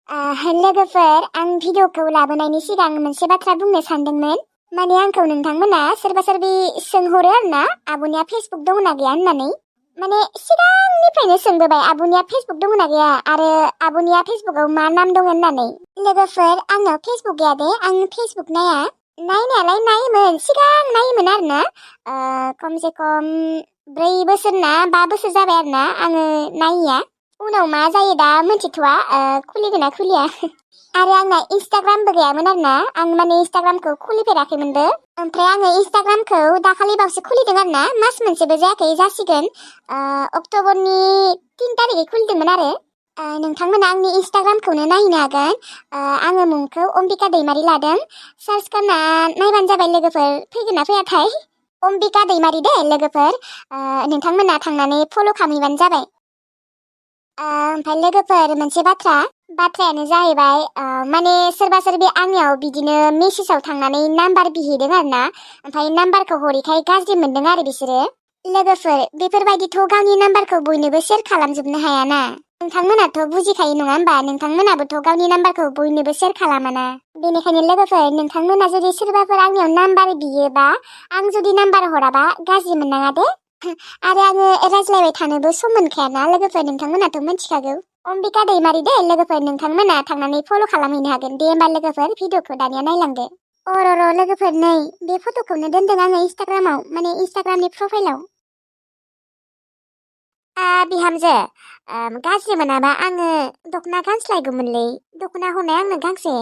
लोगोफोर आं भिडिअखौ लाबोनायनि सिगां मोनसे बाथ्रा बुंनो सानदोंमोन। माने आंखौ नोंथांमोना सोरबा सोरबि सोंहरो आरोना आब'निया फेसबुक दंना गैया होननानै। माने सिगांनिफ्रायनो सोंबोबाय आब'निया फेसबुक दंना गैया आरो आब'निया फेसबुकआव मा नाम दं होननानै। लोगोफोर आंनाव फेसबुक गैया दे, आं फेसबुक नाया। नायनायालाय नायोमोन, सिगां नायोमोन आरोना खमसे खम 4 बोसोर ना 5 बोसोर जाबाय आरोना आङो नायिया। उनाव मा जायो दा मिथिथ'आ, खुलिगोन ना खुलिया। आरो आंना इन्स्टाग्रामबो गैयामोन आरोना, आं माने इन्स्टाग्रामखौ खुलिफेराखैमोनबो। ओमफ्राय आङो इन्स्टाग्रामखौ दाखालि बावसो खुलिदों आरोना, मास मोनसेबो जायाखै, जासिगोन अक्ट'बरनि 3 तारिखै खुलिदोंमोन आरो। नोंथांमोना आंनि इन्स्टाग्रामखौनो नायनो हागोन। आङो मुंखौ अम्बिका दैमारि लादों। सार्च खालामना नायबानो जाबाय लोगोफोर, फैगोन ना फैयाथाय। अम्बिका दैमारि दे लोगोफोर, नोंथांमोना थांनानै फल' खालामहैबानो जाबाय। ओमफ्राय लोगोफोर मोनसे बाथ्रायानो जाहैबाय माने सोरबा सोरबि आंनियाव बिदिनो मेसेजाव थांनानै नाम्बार बिहैदों आरोना, ओमफ्राय नाम्बारखौ हरैखाय गाज्रि मोनदों आरो बिसोरो। लोगोफोर बेफोरबायदिथ' गावनि नाम्बारखौ बयनोबो शेयार खालामजोबनो हायाना। नोंथांमोनाथ' बुजिखायो नङा होमबा, नोंथांमोनाबोथ' गावनि नाम्बारखौ बयनोबो शेयार खालामाना। बेनिखायनो लोगोफोर नोंथांमोना जुदि सोरबाफोर आंनियाव नाम्बार बियोबा, आं जुदि नाम्बार हराबा गाज्रि मोननाङा दे। आरो आङो रायज्लायबाय थानोबो सम मोनखायाना लोगोफोर, नोंथांमोनाथ' मिथिखागौ। अम्बिका दैमारि दे लोगोफोर, नोंथांमोना थांनानै फल' खालामहैनो हागोन। दे होमबा लोगोफोर भिडिअखौ दानिया नायलांदो। र' लोगोफोर नै बे फट'खौनो दोनदों आङो इन्स्टाग्रामाव, माने इन्स्टाग्रामनि प्रफाइलाव। बिहामजो गाज्रि मोनाबा आङो दख'ना गानस्लायगौमोनलै, दख'ना हरनाय आंनो गांसे।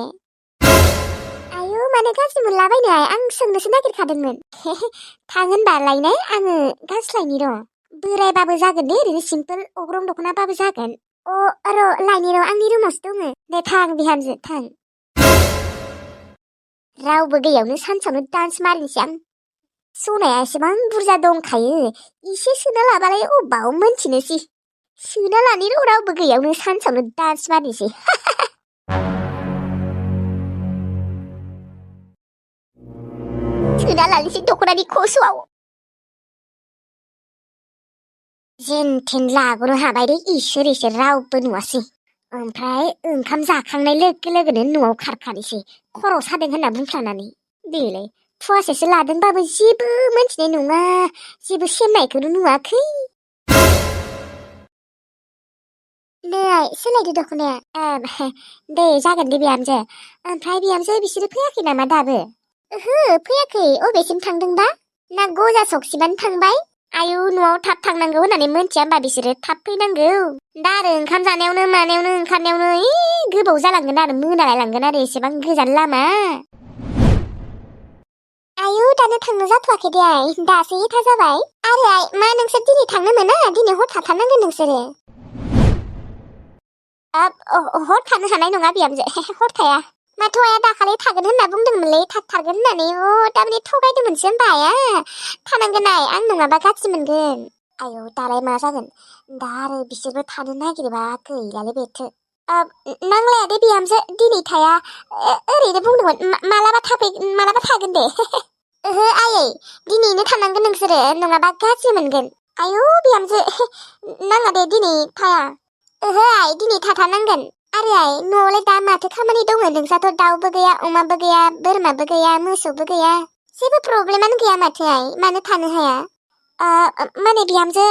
आयु माने गाज्रि मोनलाबायनो, आं सोंनोसो नागिरखादोंमोन। थां होनबालायनाय आङो गांस्लायनि र', बोरायबाबो जागोन दे, ओरैनो सिम्पोल अग्रं दख'नाबाबो जागोन। र' लायनि र', आंनि रुमावसो दङ। दे थां बिहामजो थां। रावबो गैयावनो सानसेयावनो डान्स मारिनोसै आं। सनाया एसेबां बुरजा दंखायो, इसे सोना लाबालाय अबाव मोनथिनोसै। सोना लानि र', रावबो गैयावनो सानसेयावनो डान्स मारिनोसै। सोना लानोसै दख'नानि खस'आव। जेनथेन लागनो हाबाय दे, इसोर रावबो नुवासै। ओमफ्राय ओंखाम जाखांनाय लोगो लोगोनो न'आव खारखानोसै, खर' सादों होनना बुंफ्लांनानै। देलाय फुवासेसो लादोंबाबो जेबो मोनथिनाय नङा, जेबो सेमनायखौनो नुवाखै। नै सोलायदो दख'नाया। दे जागोन दे बिहामजो। ओमफ्राय बिहामजो बिसोरो फैयाखै नामा दाबो? ओहो फैयाखै, अबेसिम थांदोंबा? ना गजा सखसिबानो थांबाय? आयु न'आव थाब थांनांगौ होननानै मोनथिया होमबा बिसोरो, थाब फैनांगौ। दा आरो ओंखाम जानायावनो मानायावनो ओंखारनायावनो गोबाव जालांगोन आरो, मोनालायलांगोन आरो, एसेबां गोजान लामा। आयु दानो थांनो जाथ'वाखै दे आइ, दासो 1 जाबाय। आरो आइ मा नोंसोर दिनै थांनो मोना? दिनै हर थाथारनांगोन नोंसोरो। हर थानो हानाय नङा बिहामजो, हर थाया। माथो आइया दाखालि थागोन होनना बुंदोंमोनलै, थाथारगोन होननानै। दामाने थगायदोंमोनसो होनबा आइया। थानांगोन आं नङाबा गाज्रि मोनगोन। आयौ दालाय मा जागोन, दा आरो बिसोरबो थानो नागिरबा गैलालै बेथो। नांलाया दे बिहामजो, दिनै थाया, ओरैनो बुंदोंमोन, मालाबा थागोन दे। ओहो आयै दिनैनो थानांगोन नोंसोरो, नङाबा गाज्रि मोनगोन। आयौ बिहामजो नाङा दे, दिनै थाया। ओहो आइ दिनै थाथारनांगोन। आरो आइ न'आवलाय दा माथो खामानि दङ, नोंसाथ' दाउबो गैया, अमाबो गैया, बोरमाबो गैया, मोसौबो गैया, जेबो प्रब्लेमानो गैया माथो आइ, मानो थानो हाया? माने बिहामजो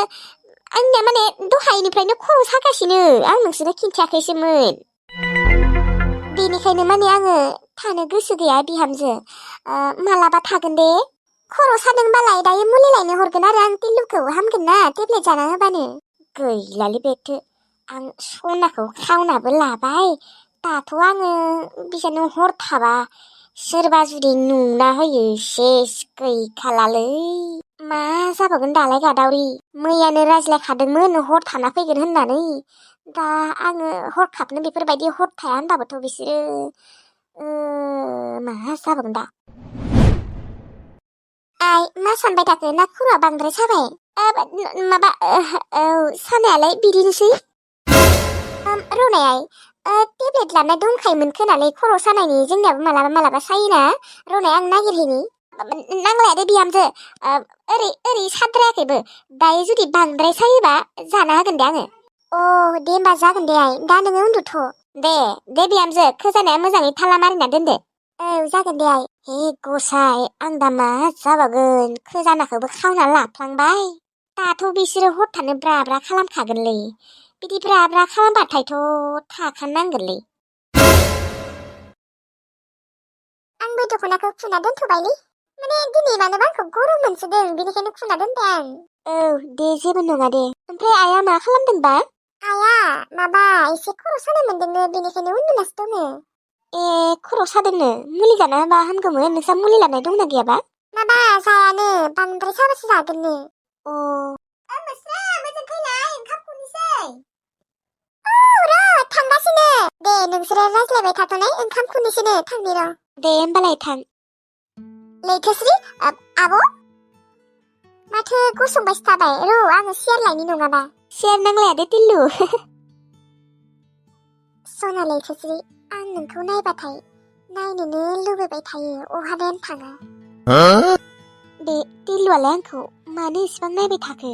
आंनिया माने दहायनिफ्रायनो खर' सागासिनो, आं नोंसोरनो खिन्थायाखैसोमोन। बेनिखायनो माने आङो थानो गोसो गैया बिहामजो, मालाबा थागोन दे। खर' सादोंबालाय दायो मुलि लायनो हरगोन आरो आं, टिल्लुखौ हामगोन ना टेब्लेट जाना होबानो। गैलालै बेथो, आं सनाखौ खावनाबो लाबाय, दाथ' आङो बिसानो हर थाबा सोरबा जुदि नुना होयो सेस गैखालालै। मा जाबावगोन दालाय गादावरि, मैयानो रायज्लायखादोंमोन हर थाना फैगोन होननानै। दा आङो हरखाबनो बेफोरबायदि हर थाया होनबाबोथ' बिसोरो मा जाबावगोन दा? आइ मा सानबाय थाखो, ना खर'आ बांद्राय साबाय? माबा सानायालाय बिदिनोसै। रनाय टेब्लेट लानाय दंखायोमोन खोनालै खर' सानायनि, जोंनियाबो मालाबा सायोना। रनाय आं नागिरहैनि। नांलाया दे बिहामजो, ओरै साद्रायाखैबो, दायो जुदि बांद्राय सायोबा जाना होगोन दे आङो। दे होमबा जागोन दे आइ, दा नोङो उन्दुथ'। दे बिहामजो खोजानाया मोजाङै थाला मारिना दोनदो। औ जागोन दे आइ। हे गसाइ आं दा मा जाबावगोन खोजानाखौबो खावना लाफ्लांबाय। दाथ' बिसोरो हर थानो ब्रा ब्रा खालामखागोनलै। बिदि ब्रा ब्रा खालामबाथायथ' थाखानांगोनलै। आंबो दख'नाखौ खुना दोनथ'बायलै। माने दिनै मानोबा आंखौ गरम मोनसोदों बेनिखायनो खुना दोनबाय आं। औ दे जेबो नङा दे। ओमफ्राय आइया मा खालामदोंबा? आइया माबा एसे खर' सानाय मोनदोंनो बेनिखायनो उन्दुनासो दङो। ए खर' सादोंनो मुलि जाना होबा हामगौमोन नोंसा मुलि लानाय दंना गैयाबा? माबा जायानो बांद्राय साबासो जागोननो। अ मोस्रा मोजां फैलाय ओंखाम खुरनोसै। थांगासिनो। दे नोंसोरो रायज्लायबाय थाथ'नाय ओंखाम खुरनोसैनो थांनि र'। दे होमबालाय थां। लैथोस्रि आब' माथो गसंबायसो थाबाय र' आङो सियार लायनि नङाबा। सियार नांलाया दे टिल्लु। सना लैथोस्रि आं नोंखौ नायबाथाय नायनोनो लुबैबाय थायो अहादायानो थाङा। बे टिल्लुआलाय आंखौ मानो इसिबां नायबाय थाखो?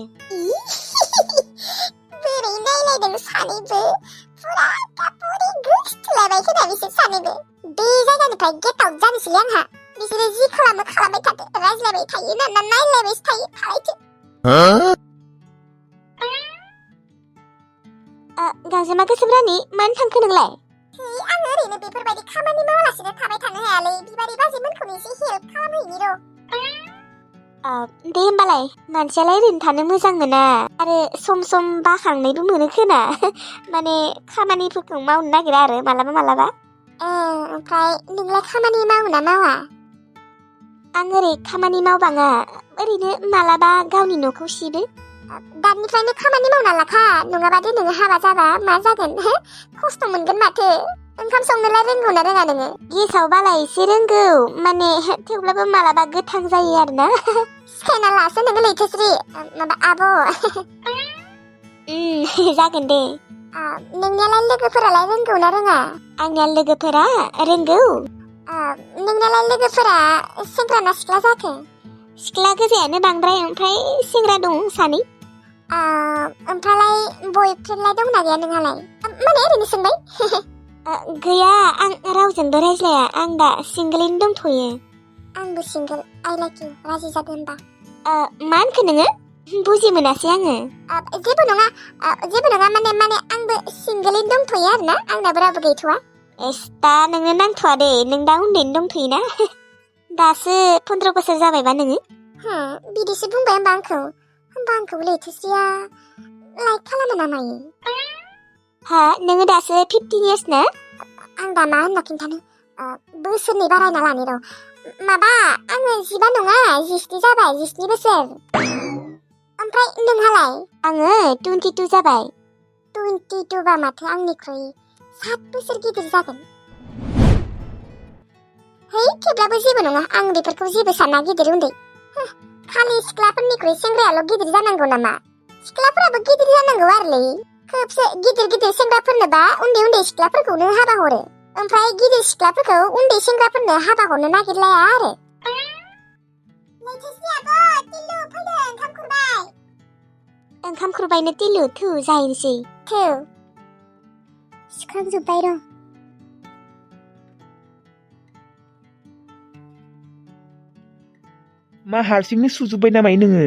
बोरै नायलायदों सानैबो फुरा कापुरि गोसथोलायबाय खोना बिसोर सानैबो। बे जायगानिफ्राय गेट आउट जानोसैलै आंहा। बिसोरो जि खालामो खालामबाय थाथो रायज्लायबाय थायो ना नायलायबायसो थायो थालायथो। गांजेमा गोसोम रानि मानो थांखो नोंलाय? आं ओरैनो बेफोरबायदि खामानि मावालासिनो थाबाय थानो हायालै बिबारि बाजैमोनखौनो एसे हेल्प खालामहैनि र'। दे होमबालाय मानसियालाय ओरैनो थानो मोजां मोना आरो सम सम बाखांनायबो मोनो खोना। माने खामानिफोरखौ मावनो नागिरा आरो मालाबा मालाबा। ओमफ्राय नोंलाय खामानि मावो ना मावा? आं ओरै खामानि मावबाङा ओरैनो मालाबा गावनि न'खौ सिबो। दानिफ्रायनो खामानि मावना लाखा नङाबादि नोङो हाबा जाबा मा जागोन खस्थ' मोनगोन माथो। ओंखाम संनोलाय रोंगौ ना रोङा नोङो? गेसाव बाला एसे रोंगौ माने थेवब्लाबो मालाबा गोथां जायो आरोना। सिखायना लासो नोङो लैथोस्रि माबा आब'। जागोन दे। नोंनियालाय लोगोफोरालाय रोंगौ ना रोङा? आंनिया लोगोफोरा रोंगौ। नोंनियालाय लोगोफोरा सेंग्रा ना सिख्ला जाखो? सिख्ला गोजायानो बांद्राय ओमफ्राय सेंग्रा दं सानै। ओमफ्रायलाय बयफ्रेन्डलाय दंना गैया नोंहालाय? माने ओरैनो सोंबाय। गैया आं रावजोंबो रायज्लाया आं दा सिंगोलैनो दंथ'यो। आंबो सिंगोल आइ लाइक इउ राजि जादो होनबा। मा होनखो नोङो? बुजि मोनासै आङो। जेबो नङा माने आंबो सिंगोलैनो दंथ'यो आरोना आंनाबो रावबो गैथ'वा। एस दा नोंनो नांथ'वा दे नों दा उन्दैनो दंथ'योना। दासो 15 बोसोर जाबायबा नोङो? बिदिसो बुंबाय होनबा आंखौ लैथोस्रिया लाइक खालामो ना मायो? नोङो दासो 15 इयार्स ना? आं दा मा होनना खिन्थानो बोसोरनै बारायना लानि र'। माबा आङो 15 नङा 17 जाबाय 17 बोसोर। ओमफ्राय नोंहालाय? आङो 22 जाबाय। 22 बा माथो आंनिख्रुइ 7 बोसोर गिदिर जागोन। थेवब्लाबो जेबो नङा आं बेफोरखौ जेबो साना गिदिर उन्दै। खालि सिख्लाफोरनिख्रुइ सेंग्रायाल' गिदिर जानांगौ नामा? सिख्लाफोराबो गिदिर जानांगौ आरोलै। खोबसे गिदिर सेंग्राफोरनोबा उन्दै सिख्लाफोरखौनो हाबा हरो। ओमफ्राय गिदिर सिख्लाफोरखौ उन्दै सेंग्राफोरनो हाबा हरनो नागिरलाया आरो। लैथोस्रि आब' टिल्लु फैदो ओंखाम खुरबाय। ओंखाम खुरबायनो टिल्लु थौ जाहैनोसै। थौ सुखांजोब्बाय र'। मा हारसिंनो सुजोब्बाय नामाय नोङो?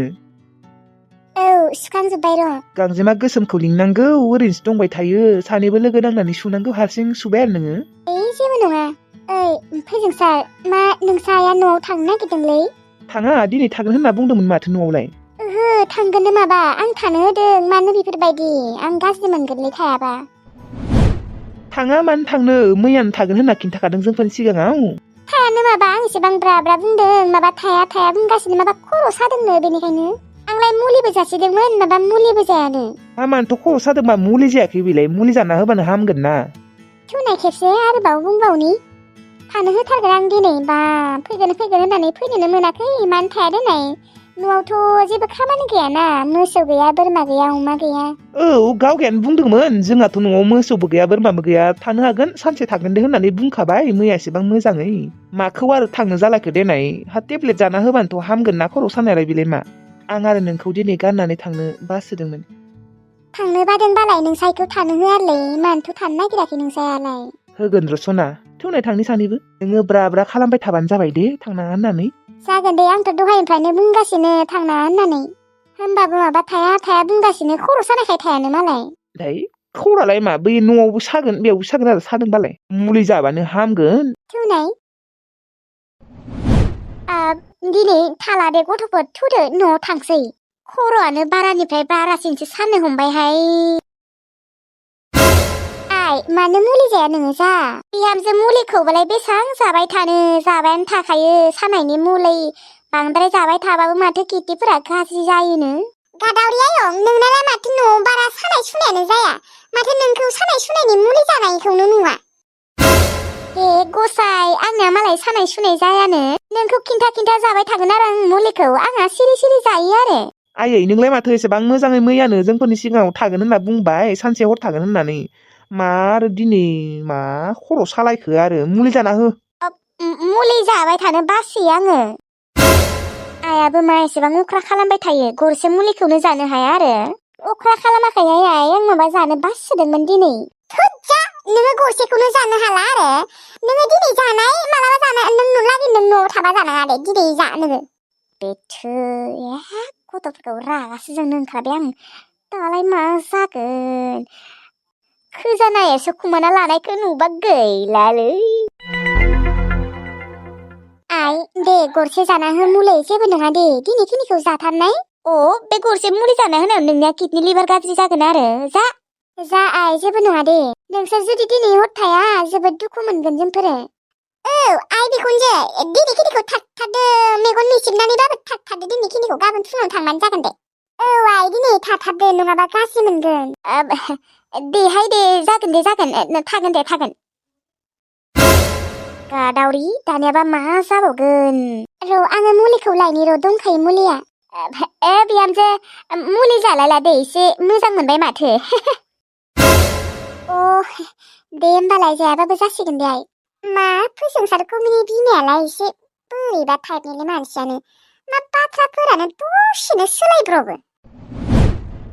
औ सुखांजोब्बाय र'। गांजेमा गोसोमखौ लिंनांगौ ओरैनोसो दंबाय थायो सानैबो लोगो नांनानै सुनांगौ हारसिं सुबाय आरो नोङो। जेबो नङा। फैजों सार मा नोंसा आइया न'आव थांनो नागिरदोंलै? थाङा दिनै थागोन होनना बुंदोंमोन माथो न'आवलाय? थांगोननो माबा आं थानो होदों मानो बेफोरबायदि आं गाज्रि मोनगोनलै थायाबा। थाङा मानो थांनो मैयानो थागोन होनना खिन्थाखादों जोंफोरनि सिगाङाव। थायानो माबा आं एसेबां ब्रा ब्रा बुंदों माबा थाया बुंगासिनो माबा खर' सादोंनो बेनिखायनो। आंलाय मुलिबो जासिदोंमोन माबा मुलिबो जायानो। हामानोथ' खर' सादोंबा मुलि जायाखै बेलाय मुलि जाना होबानो हामगोन ना। थुनाय खेबसे आरोबाव बुंबावनि थानो होथारगोन आं दिनै बा फैगोन होननानै फैनोनो मोनाखै मानो थाया दोननाय। न'आवथ' जेबो खामानि गैयाना मोसौ गैया बोरमा गैया अमा गैया। औ गावगायानो बुंदोंमोन जोंहाथ' न'आव मोसौबो गैया बोरमाबो गैया थानो हागोन सानसे थागोन दे होननानै बुंखाबाय मैया एसेबां मोजाङै। माखौ आरो थांनो जालायखो देनाय टेब्लेट जाना होबानोथ' हामगोन ना खर' सानायालाय बेलाय मा। आं आरो नोंखौ दिनै गाननानै थांनो बासोदोंमोन। थांनो बादोंबालाय नोंसाइखौ थानो होआलै मानोथ' थानो नागिराखै नोंसायालाय होगोन र' सना थौनाय थांनि सानैबो नोङो ब्रा ब्रा खालामबाय थाबानो जाबाय दे थांनाङा होननानै जागोन दे आंथ' दहायनिफ्रायनो बुंगासिनो थांनाङा होननानै होमबाबो माबा थाया बुंगासिनो खर' सानायखाय थायानो मालाय दाय खरालाय मा बै न'आवबो सागोन बेयावबो सागोन आरो सादोंबालाय मुलि जाबानो हामगोन थौनाय दिनै थाला दे गथ'फोर थौदो न'आव थांसै खर'आनो बारानिफ्राय बारासिनसो साननो हमबायहाय आइ मानो मुलि जाया नोङो जा बिहामजो मुलिखौबालाय बेसां जाबाय थानो जाबायानो थाखायो सानायनि मुलि बांद्राय जाबाय थाबाबो माथो किडनिफोरा गाज्रि जायोनो गादावरि आयं नोंनालाय माथो न'आव बारा सानाय सुनायानो जाया माथो नोंखौ सानाय सुनायनि मुलि जानायखौनो नुवा ए गसाइ आंना मालाय सानाय सुनाय जायानो नोंखौ खिन्था जाबाय थागोन आरो आं मुलिखौ आंहा सिरि सिरि जायो आरो आयै नोंलाय माथो एसेबां मोजाङै मैयानो जोंफोरनि सिगाङाव थागोन होनना बुंबाय सानसे हर थागोन होननानै मा आरो दिनै मा खर' सालायखो आरो मुलि जाना हो मुलि जाबाय थानो बासोयो आङो आइयाबो मा एसेबां अख्रा खालामबाय थायो गरसे मुलिखौनो जानो हाया आरो अख्रा खालामाखै आइ आं माबा जानो बासोदोंमोन दिनै थोदजा नोङो गरसेखौनो जानो हाला आरो नोङो दिनै जानाय मालाबा जाना नों नुलागै नों न'आव थाबा जानाङा दे दिनै जा नोङो बेथो गथ'फोरखौ रागासो जोंनो ओंखारबाय आं दालाय मा जागोन खोजानायासो खुमाना लानायखौ नुबा गैलालै आइ दे गरसे जाना हो मुलि जेबो नङा दे दिनैखिनिखौ जाथारनाय बे गरसे मुलि जाना होनायाव नोंनिया किडनि लिभार गाज्रि जागोन आरो जा आइ जेबो नङा दे नोंसोर जुदि दिनै हर थाया जोबोद दुखु मोनगोन जोंफोरो औ आइ बिखुनजो दिनैखिनिखौ थाथारदो मेगन मिसिबनानैबाबो थाथारदो दिनैखिनिखौ गाबोन फुङाव थांबानो जागोन दे औ आइ दिनै थाथारदो नङाबा गाज्रि मोनगोन देहाय दे जागोन थागोन दे थागोन गादावरि दानियाबा मा जाबावगोन र' आङो मुलिखौ लायनि र' दंखायो मुलिया बिहामजो मुलि जालायला दे एसे मोजां मोनबाय माथो दे होमबालाय जायाबाबो जासिगोन दे आइ मा फोजोंसार कमिनि बिमायालाय एसे बोरैबा टाइपनिलै मानसियानो मा बाथ्राफोरानो दसेनो सोलायब्रबो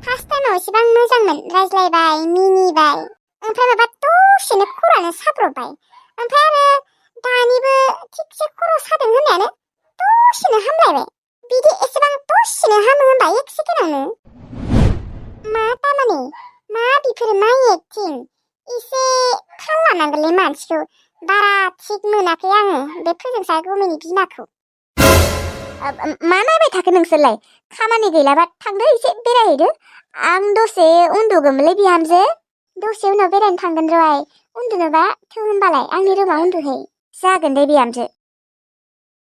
फार्स्ट टाइमाव एसेबां मोजांमोन रायज्लायबाय मिनिबाय ओमफ्राय माबा दसेनो खर'आनो साब्रबबाय ओमफ्राय आरो दानिबो थिगसे खर' सादों होननायानो दसेनो हामलायबाय बिदि एसेबां दसेनो हामो होनबा एक सेकेन्डावनो मा तामाने मा बिफोरो मा एक्टिं एसे थाल लानांगोनलै मानसिखौ बारा थिग मोनाखै आङो बे फोजोंसार गमिनि बिमाखौ मा नायबाय थाखो नोंसोरलाय खामानि गैलाबा थांदो एसे बेरायहैदो आं दसे उन्दुगौमोनलै बिहामजो दसे उनाव बेरायनो थांगोन र' आइ उन्दुनोबा थौ होमबालाय आंनि रुमाव उन्दुहै जागोन दे बिहामजो